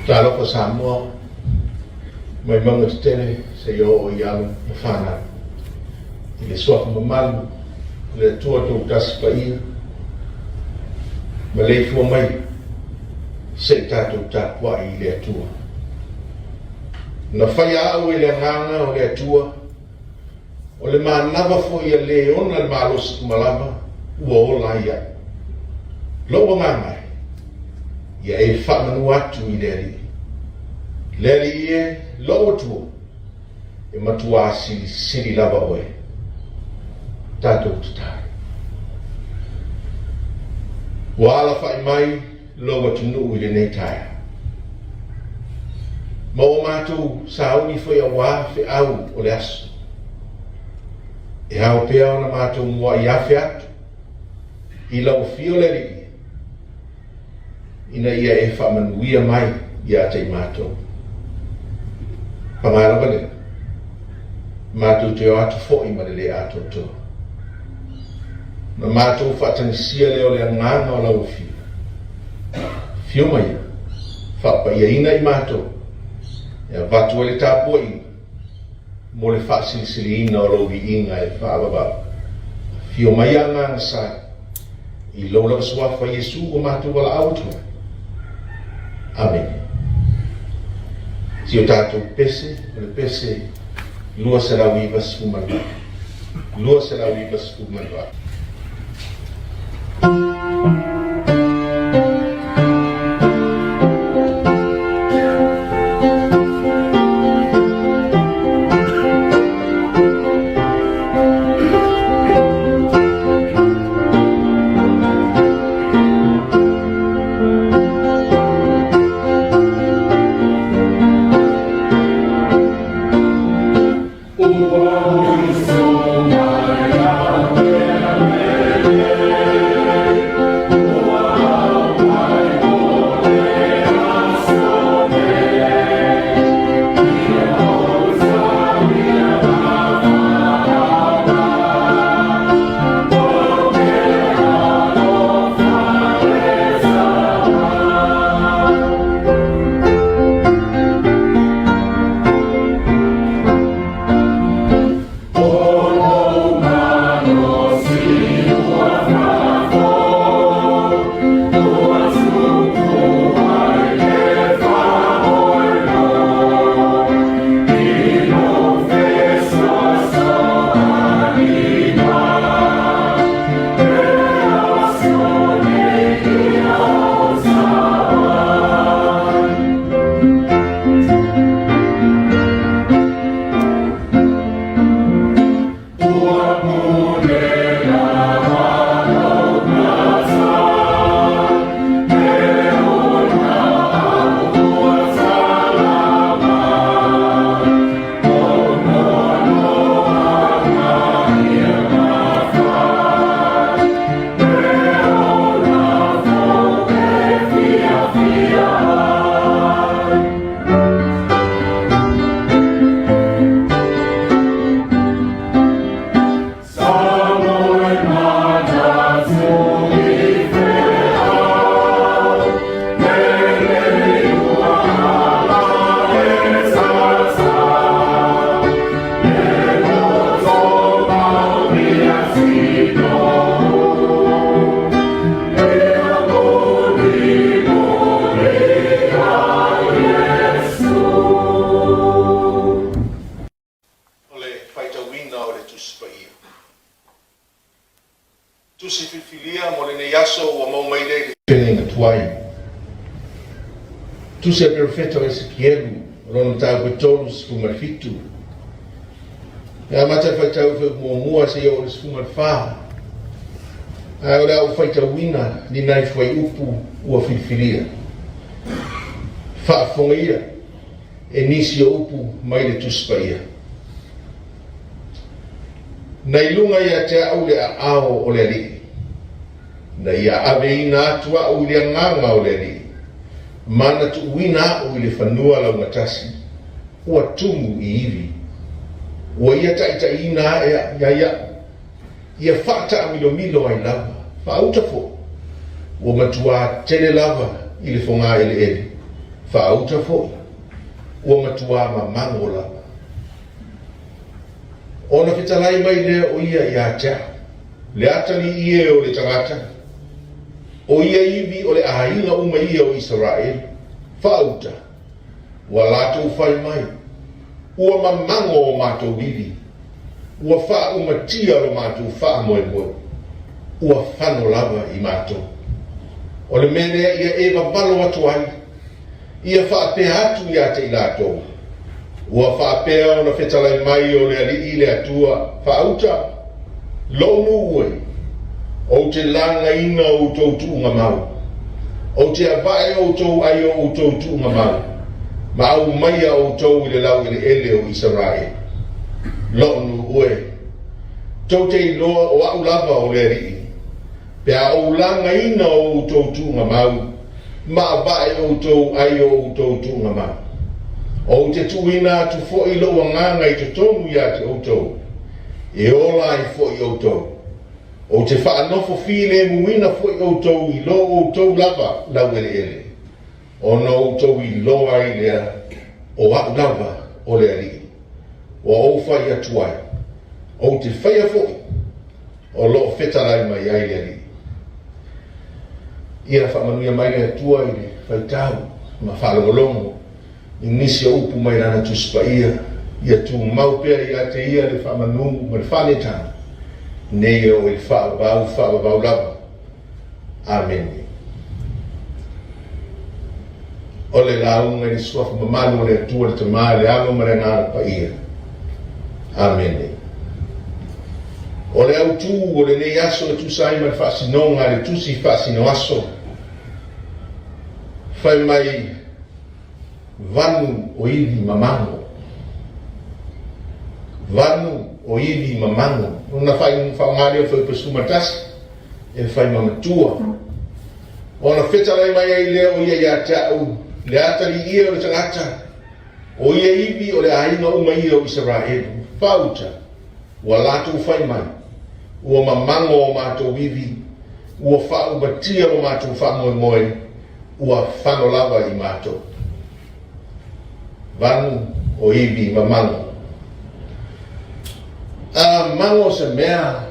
Talofa Samoa, mai mauga tetele seia oo i alo ma fanau. I le suafa mamalu o le Atua Toatasi Paia, maleifua mai se i tatou tapuai i le Atua. Na faia au e le agaga o le Atua, o le manava foi a le ona le malosi uma lava ua ola ai au. Lou agaga e, ia e faamanu atu i le Alii. Le Alii e, lou Atua, e matuā silisili lava oe. Tatou tatalo. Ua alafai mai lou atunuu i lenei taeao. Ma ua matou sauni foi auā feau o le aso. E ao pea ona matou muai afe atu i lau afio le Alii ina ia e faamanuia mai ia te i matou. Paga lava lea, matou te o atu foi ma le lē atoatoa. Ona matou faatagisia lea o le agaga o lau afio. Afio maia, faapaiaina i matou, e avatu ai le tapuaiga mo le faasilisiliina o lou viiga e faavavau. Afio maia agaga sa, i lou lava suafa Iesu ua matou valaau atu ai. Amene. Si o tatou pese, o le pese 298. 298. Ua usu mai a Tusi a Perofeta o Esekielu, lona mataupu e 37. E amata le faitau i fuaiupu muamua seia oo i le 14. Ae o le a ou faitauina ni nai fuaiupu ua filifilia. Faafofogaia e nisi o upu mai le Tusi Paia. Na i luga ia te au le aao o le Alii, na ia aveina atu au i le agaga o le Alii, ma na tuuina au i le fanua laugatasi, ua tumu i ivi. Ua ia taitaiina ae ai au, ia faataamilomilo ai lava, faauta foi, ua matuā tele lava i le fogaeleele, faauta foi, ua matuā mamago lava. Ona fetalai mai lea o ia ia te au, le atalii e o le tagata, o ia ivi o le aiga uma ia o Isaraelu, faauta, ua latou fai mai, Ua mamago o matou ivi, ua faaumatia lo matou faamoemoe, ua fano lava i matou. O le mea lea ia e vavalo atu ai, ia faapea atu ia te i latou, Ua faapea ona fetalai mai o le Alii le Atua, faauta, lou nuu e, ou te lagaina outou tuugamau, ou te avae outou ai o outou tuugamau, ma aumaia outou i le laueleele o Isaraelu. Lou nuu e, tou te iloa o au lava o le Alii, pe a ou lagaina o outou tuugamau, ma avae outou ai o outou tuugamau. Ou te tuuina atu foi lou agaga i totonu ia te outou, e ola ai foi outou. Ou te faanofo filemuina foi outou i lo outou lava laueleele, ona outou iloa ai lea o au lava o le Alii, ua ou fai atu ai, ou te faia foi o lo o fetalai mai ai le Alii. Ia faamanuia mai le Atua i le faitau ma faalogologo i nisi o upu mai Lana Tusi Paia, ia tumau pea ia te Ia le faamanu ma le faaletanu, nei e oo i le faavavau faavavau lava. Amene. O le lauga i le suafa mamalu o le Atua le Tama, le Alo ma le Agaga Paia. Amene. O le autū o lenei aso e tusa ai ma le faasinoga a le Tusi Faasino Aso, fai mai vanu o ivi mamago. Vanu o ivi mamago. Ona faaaoga lea o Fuaiupu 11 e fai ma matua. Ona fetalai mai ai lea o ia ia te au, le atalii o le tagata, o ia ivi o le aiga uma ia o Isaraelu, faauta, ua latou fai mai, ua mamago o matou ivi, ua faaumatia lo matou faamoemoe, ua fano lava i matou. Vanu o ivi mamago. A mago se mea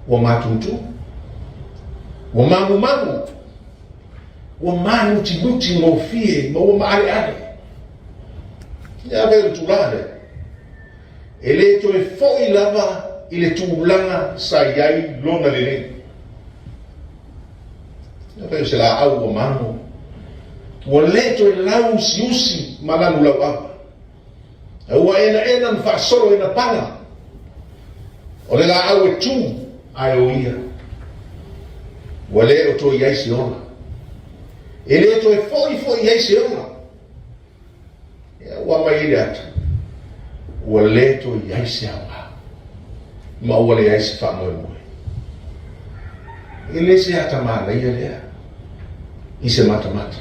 ua matutu, ua magumagu, ua manutinuti gofie ma ua maaleale. Ia ave le tulaga lea. E le toe foi lava i le tulaga sa i ai lona lelei. Ia pei o se laau ua mago, ua le toe lauusiusi ma lanu lauava. A ua enaena ma faasolo ina pala. O le laau e tu, ae o ia. Ua le o toe i ai se ola. E le toe foi foi i ai se ola. Ia, ua mai ai le ata, ua le toe i ai se aoga, ma ua leai se faamoemoe. E le se ata manaia lea i se matamata.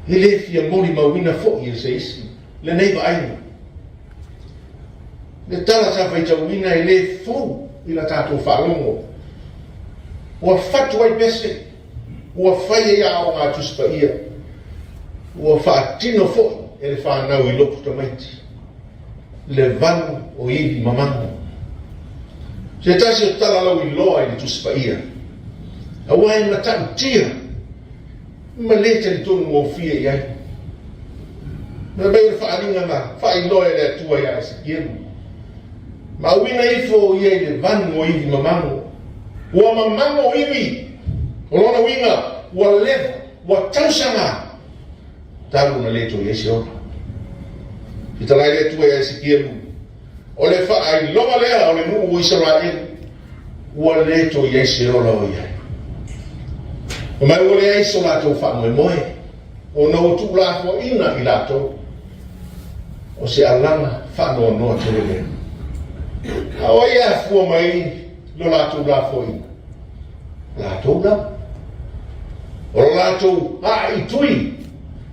E le fia molimauina foi e se isi lenei vaaiga. Le tala sa faitauina e le fou i la tatou faalogo. Ua fatu ai pese Ua fai ai aoga a Tusi Paia, ua faatino foi e le fanau i lotu tamaiti le vanu o ivi mamago. Se tasi o tala lauiloa i le Tusi Paia, aua e matautia ma le talitonu gofie i ai. Fai mai o le faaaliga na faailoa e le Atua ia Esekielu, ma auina ifo ia i le vanu o ivi mamago. Ua mamago ivi, o lona uiga ua leva. Ua tausaga talu ona le toe i ai se ola. Fetalai le Atua ia Esekielu, O le faailoga lea o le nuu o Isaraelu, ua le toe i ai se ola o i ai. Fai mai ua leai so latou faamoemoe, ona ua tuulafoaiina i latou. O se alaga faanoanoa tele lea. A o ai e afua mai lo latou lafoaiina? Latou lava. O lo latou aaitui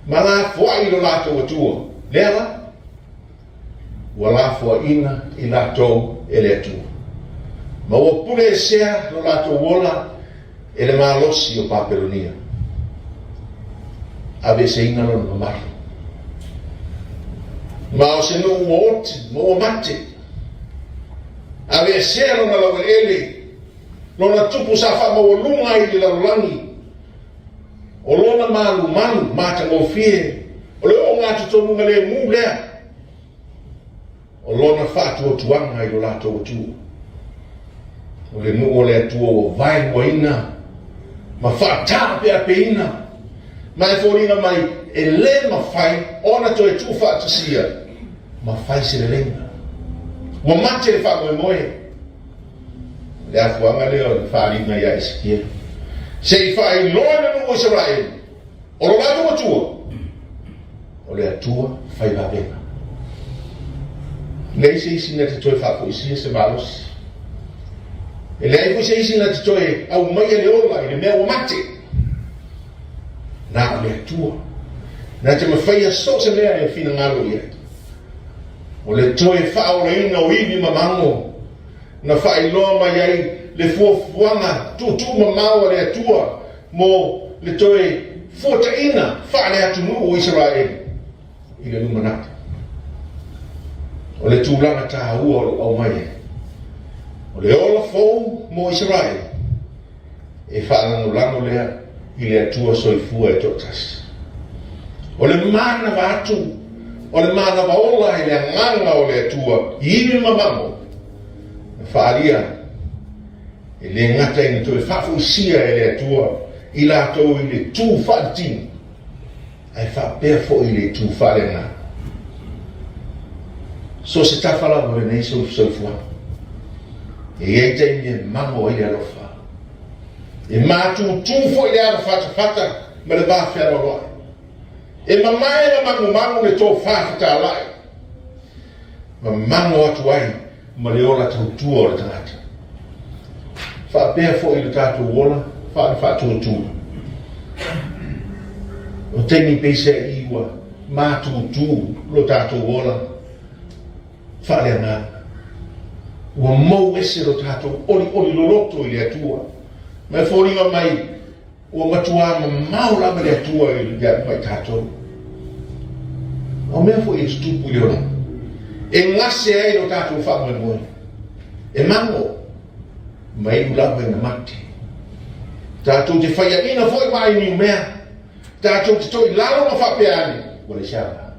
ma lafoai i lo latou Atua, lea la. Ua lafoaiina i latou e le Atua, ma ua puleesea lo latou ola e le malosi o Papelonia. Aveeseina lona mamalu. Ma o se nuu ua oti ma ua mate. Aveesea lona laueleele, lona tupu sa faamaualuga ai i le lalolagi, o lona malumalu matagofie, o le ogatotonu lemu lea, o lona faatuatuaga i lo latou Atua. O le nuu o le Atua ua vaeluaina ma faataapeapeina, ma e foliga mai e le mafai ona toe tuufaatasia ma fai se leleiga. Ua mate le faamoemoe. O le afuaga lea o le faaaliga ia Esekiele, se i faailoa i le nuu o Isaraelu, o lo latou Atua, o le Atua fai vavega. E leai se isi na te toe faafoisia se malosi. E leai foi se isi na te toe aumaia le ola i le mea ua mate. Na o le Atua. Na te mafaia so o se mea e finagalo i ai. O le toe faaolaina o ivi ma mago na faailoa mai ai le fuafuaga tuutuumamao a le Atua mo le toe fuataina faale-atunuu o Isaraelu i le lumanai. O le tulaga taua o lo o aumai ai, o le ola fou mo Isaraelu, e faalagolago lea i le Atua soifua e toatasi. O le manava atu, o le manava ola i le agaga o le Atua i ivi ma mamo, na faaalia e le gata ina toe faafoisia e le Atua i latou i le tu faaletino, ae faapea foi i le itu faaleagaga. So o se tafa lava o lenei soifuaga, e i ai taimi e mago ai le alofa, e matutu foi le avafatafata ma le va fealoaloai, e mamae ma magumagu le tofa fetalai, ma mago atu ai ma le ola tautua o le tagata. Faapea foi le tatou ola faale-faatuatua. O taimi peiseai ua matutu lo tatou ola faaleagaga. Ua mou ese lo tatou olioli loloto i le Atua. Ma e foliga mai Ua matuā mamao lava le Atua i le alu mai tatou. O mea foi e tutupu i le olaga, e gase ai lo tatou faamoemoe, e mago, ma iu lava ina mate. Tatou te faiaina foi ma ai niumea, tatou te toilalo ma faapea ane, ua leai se aoga.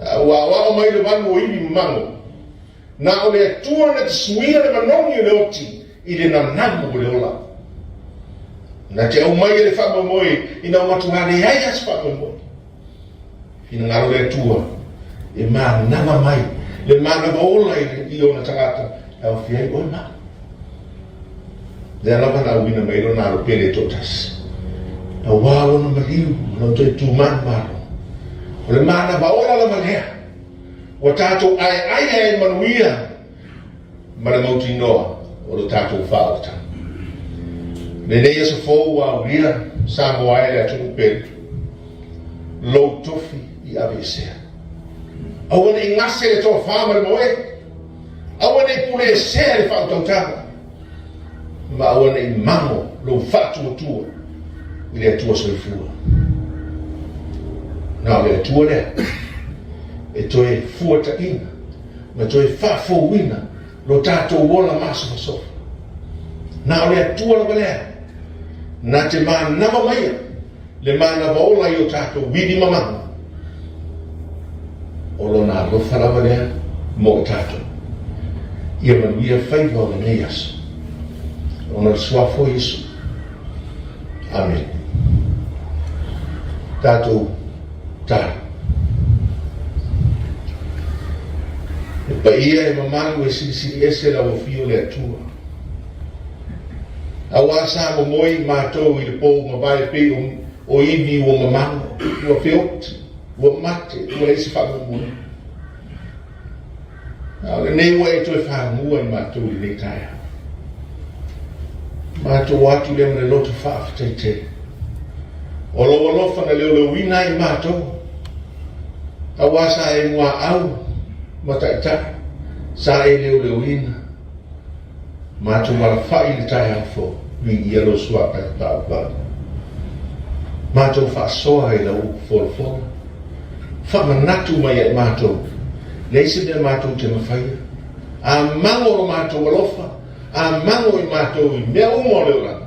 A ua aoao mai le vanu o ivi ma mago, Na o le Atua na te suia le manogi o le oti i le nanamu o le ola. Na te aumaia le faamoemoe ina ua matuā leai lava se faamoemoe. Finagalo le Atua e manava mai le manava ola i ona tagata e aofia ai oe ma au. Lea lava na auina mai lona alo pele e toatasi, aua lona maliu ma lona toe tu manumalo. O le manava ola lava lea. Ua tatou aeae ai manuia ma le mautinoa o lo tatou faaolataga. Lenei aso fou ua aulia Samoa e le atunuu pele, lou tofi i aveesea. Aua ne i gase le tofa ma le moe, aua ne i puleesea le faautautaga, ma aua ne i mago lou faatuatua i le Atua soifua. Na o le Atua lea e toe fuataina ma toe faafouina lo tatou ola masofasofa. Na o le Atua lava lea na te manava maia le manava ola i o tatou ivi ma mago. O lona alofa lava lea mo i tatou. Ia manuia faiva o lenei aso. Ona o le Suafa o Iesu. Amene. Tatou tatalo. Le paia e mamalu e silisili ese lau Afio le Atua. Aua sa momoi matou i le po ua mavae pei o ivi ua mamago, ua feoti, ua mate, ua leai se faamoemoe. A o lenei ua e toe fagua i matou i lenei taeao. Matou o atu lea ma le loto faafetai tele. O lou alofa na leoleoina ai matou, aua sa e muaau ma taitai, sa e leoleoina. Matou alafai i le taeao fou, viia lou suafa e faavavau. Matou faasoa i lau upu folafola, faamanatu mai ia i matou, leai se mea matou te mafaia. A mago lo matou alofa, a mago i matou i mea uma o le olaga,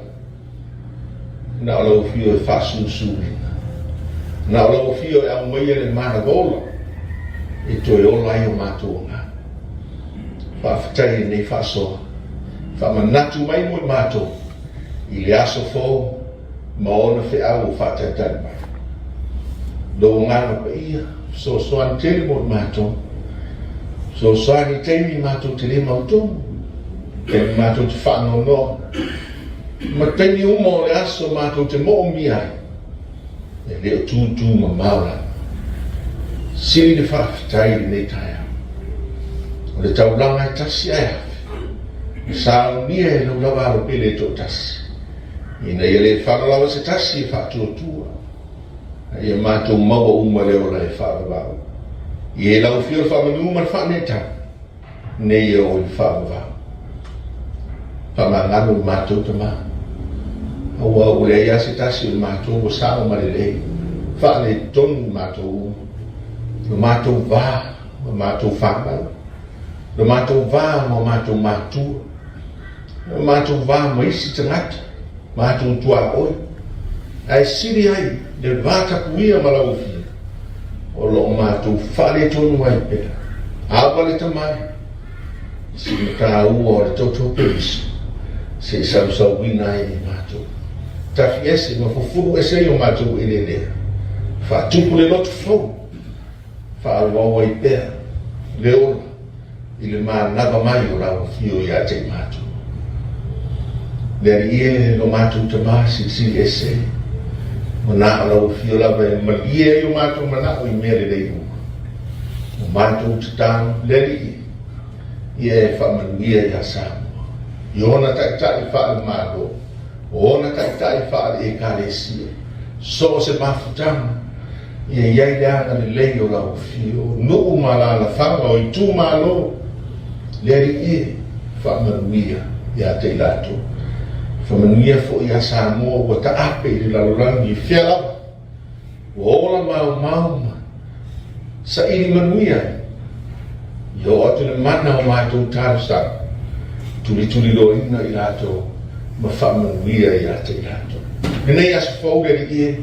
na o lau afio e faasusuina, na o lau afio e aumaia le mana ola e toe ola ai o matou agaga. Faafetai i lenei faasoa, faamanatu mai mo i matou i le aso fou ma ona feau o faatalitali mai. Lou Agaga Paia, fesoasoani tele mo i matou, fesoasoani i taimi matou te le mautonu, taimi matou te faanoanoa, ma taimi uma o le aso matou te moomia ai, e le o tūtū mamao lava. Sili le faafetai i lenei taeao. O le taulaga e tasi ae afe, na saunia e lau lava alo pele e toatasi, ina ia le fala lava se tasi e faatuatua, a ia matou maua uma le ola e faavavau. Ia e lau Afio le faamanu ma le faaneetaga, nei e oo i le faavavau. Faamagalo i matou tama, aua ua leai lava se tasi o i matou ua sao ma lelei, faaletonu i matou uma, lo matou va ma matou fanau, lo matou va ma matou matua, lo matou va ma isi tagata, matou tuaoi, ae sili ai le va tapuia ma lau Afioga, o lo o matou faaletonu ai pea. Ava le tama e, sina taua o le toto peliso, se i sausauina ai e matou. Tafi ese ma fufulu ese ai o matou eleelea, faatupu le loto fou, faaauau ai pea le ola i le manava mai o lau afio ia te i matou. Le Alii e, lo matou Tama silisili ese, ua na o lau afio lava e malie ai o matou manao i mea lelei uma. O matou tatalo, le Alii e, ia e faamanuia ia Samoa, i ona taitai faale-Malo, o ona taitai faale-Ekalesia, so o se mafutaga, Ia i ai le agalelei o lau afio, nuu ma alaalafaga o itumalo, le Alii e, faamanuia ia te i latou. Faamanuia foi ia Samoa ua taape i le lalolagi i fea lava, ua ola maumau ma saili manuia ai. Ia oo atu le mana o matou talosaga, tulituliloaina i latou ma faamanuia ia te i latou. Lenei aso fou le Alii e,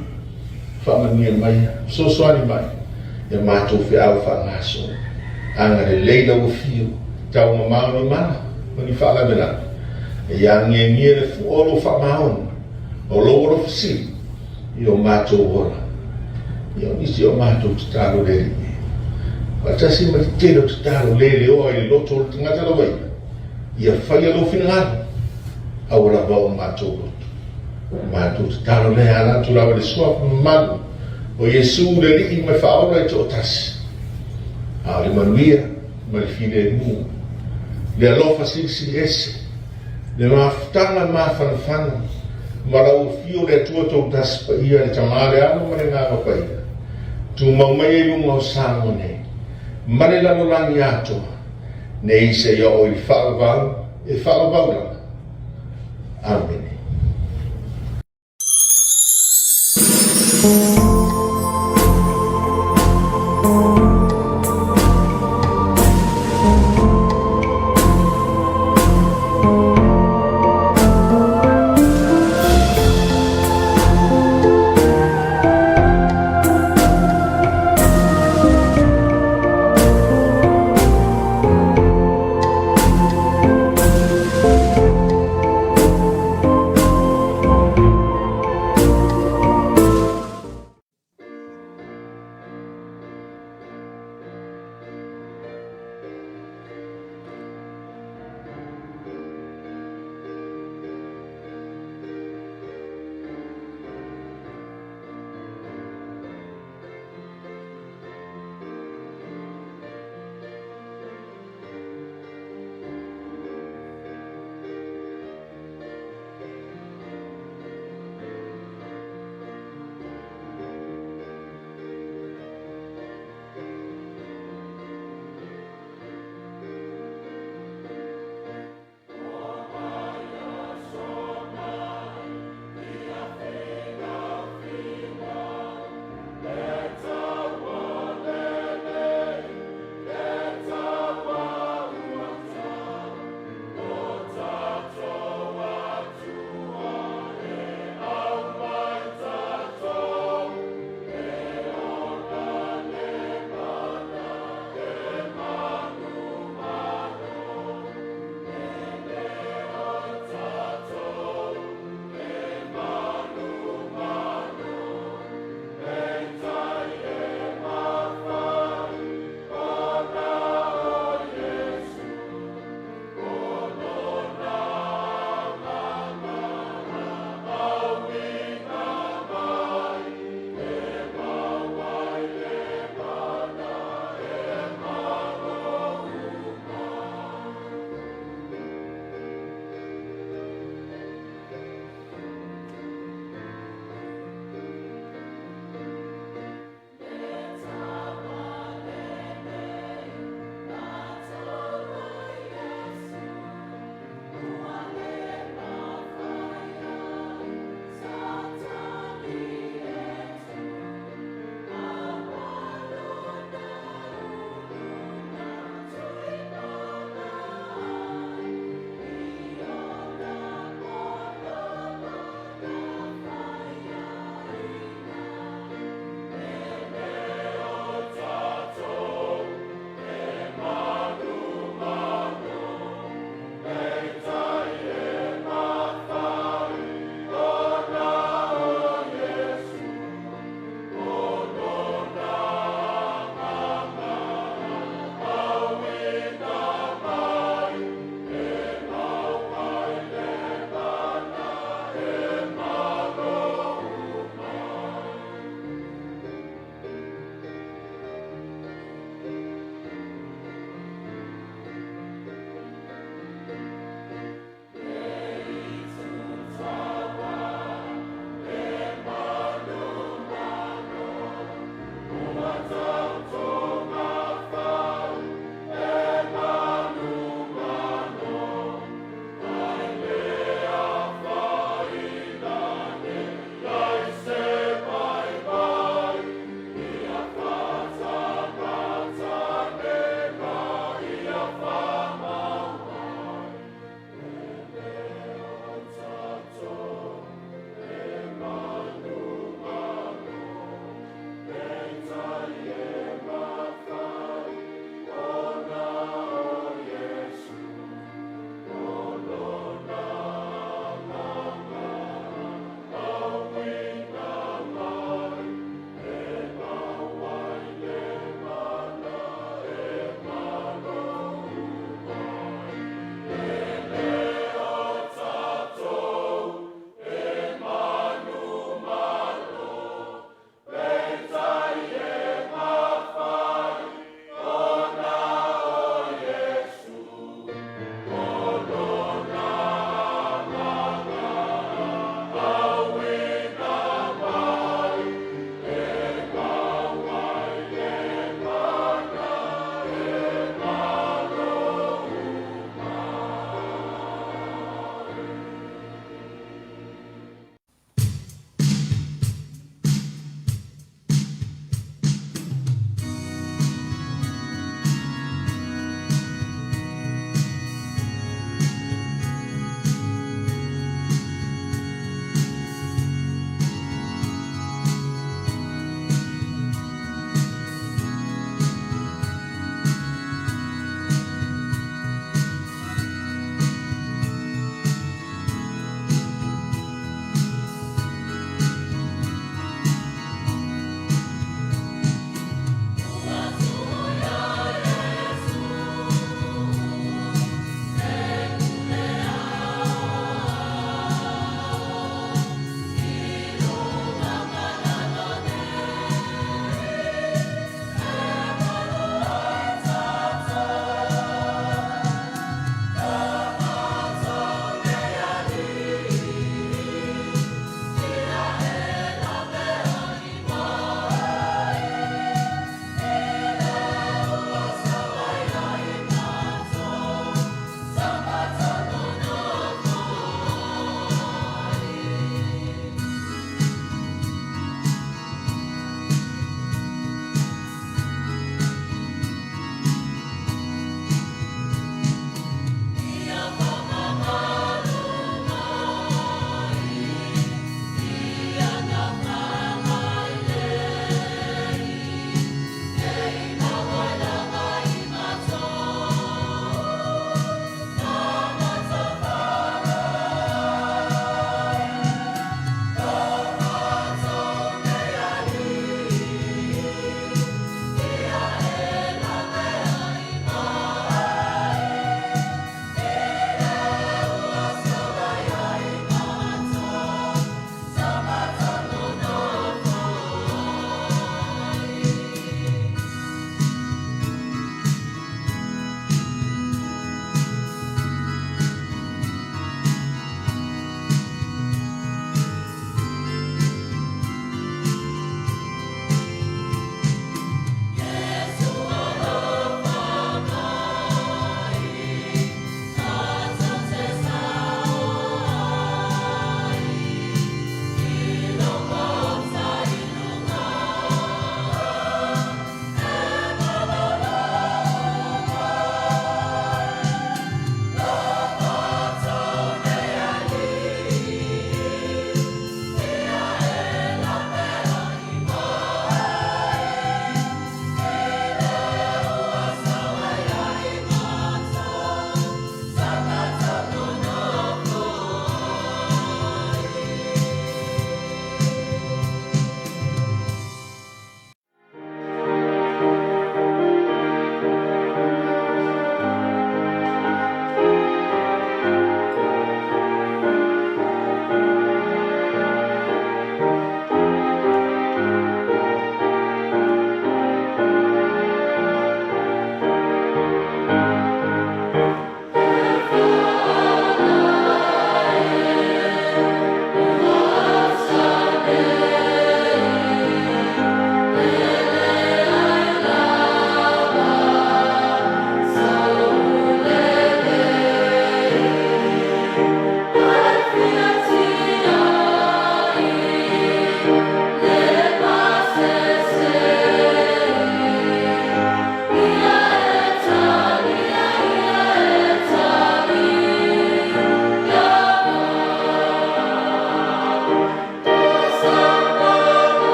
Faamanuia mai, fesoasoani mai ia matou feau faagasolo. Agalelei lau afio, tau mamao ni mala ma ni faalavelave. Ia agiagia le fua o lou faamaoni, o lou alofa sili i o matou ola. Ia o nisi o matou tatalo le Alii e. Faatasi ma le tele o tatalo leleoa i le loto o le tagata lava ia, ia faia lou finagalo, aua lava o matou loto. Matou tatalo lea e ala atu lava i le suafa mamalu o Iesu le Alii ma le Faaola i toatasi, a o le manuia ma le filemu, le alofa silisili ese, le mafutaga mafanafana ma lau Afio le Atua Toutasi Paia, le Tama, le Alo ma le Agaga Paia, tumau mai ai luga o Samoa nei ma le lalolagi atoa, nei seia oo i le faavavau e faavavau lava. Amene.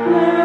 Amen.